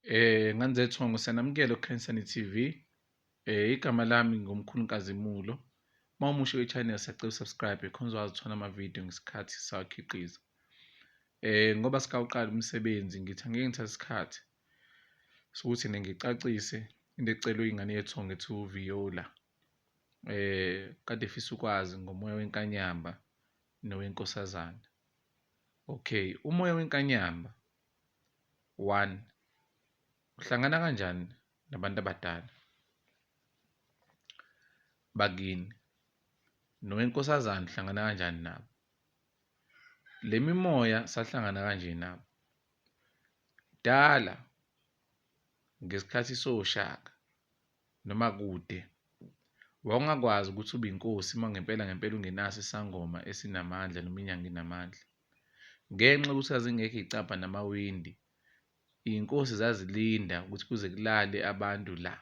Ngane zethongo siyanamukela kuKhanyisani TV. Igama lami nguMkhulu Nkazimulo. Uma umusha kwi-channel siyacela usubscribe khona uzokwazi ukuthola ama-video ngesikhathi sawakhiqiza. Ngoba sikawuqala umsebenzi ngithi angeke ngithathe isikhathi sokuthi ngicacise into ecelwe ingane yethongo ethi uViola. Kade efisa ukwazi ngomoya wenkanyamba nowenkosazana. Okay, umoya wenkanyamba one, uhlangana kanjani nabantu abadala bakini? Nowenkosazana uhlangana kanjani nabo? Le mimoya sahlangana kanje nabo. Kudala ngesikhathi soShaka noma kude wawungakwazi ukuthi ube inkosi uma ngempela ngempela ungenaso isangoma esinamandla noma inyanga inamandla. Ngenxa yokuthi zazingekho iy'cabha namawindi, iy'nkosi zazilinda ukuthi kuze kulale abantu la.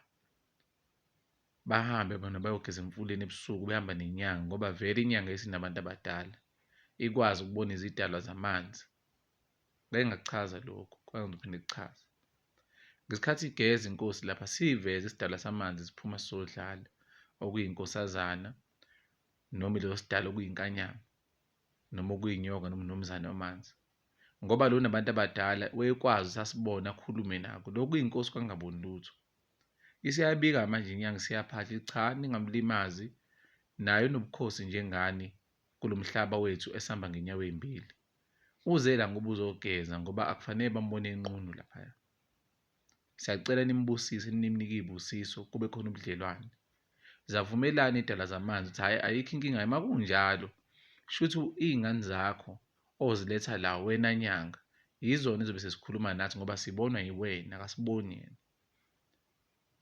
Bahambe bona bayogeza emfuleni ebusuku behamba nenyanga ngoba vele inyanga isinabantu abadala, ikwazi ukubona izidalwa zamanzi. Ngake ngakuchaza lokho, kodwa ngizophinde ngikuchaze. Ngesikhathi igeza inkosi lapha siveze isidalwa samanzi siphuma sizodlala okuyinkosazana noma leso sidalwa okuyinkanyamba. Noma okuyinyoka noma umnumzane wamanzi ngoba lo nabantu abadala wayekwazi ukuthi asibone akhulume nabo lokhu kuyinkosi kwangaboni lutho. Isiyabika manje inyanga isiyaphahla cha ningamlimazi naye unobukhosi njengani kulo mhlaba wethu esihamba ngenyawo ey'mbili. Uze la ngoba uzogeza ngoba akufanele bambone enqunu laphaya. Siyacela nimbusise nimnike iy'busiso kube khona ubudlelwane. Zavumelana iy'dalwa zamanzi ukuthi hhayi ayikho inkinga uma kunjalo shuthi iy'ngane zakho oziletha la wena nyanga yizona ezobe sesikhuluma nathi ngoba sibonwa yiwena akasiboni yena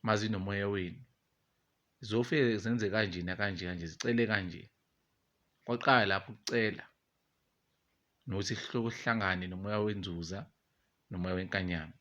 mazinomoya wenu zofike zenze kanje nakanje kanje zicele kanje. Kwaqala lapho ukucela nokuthi kuhlangane nomoya wenzuza nomoya wenkanyamba.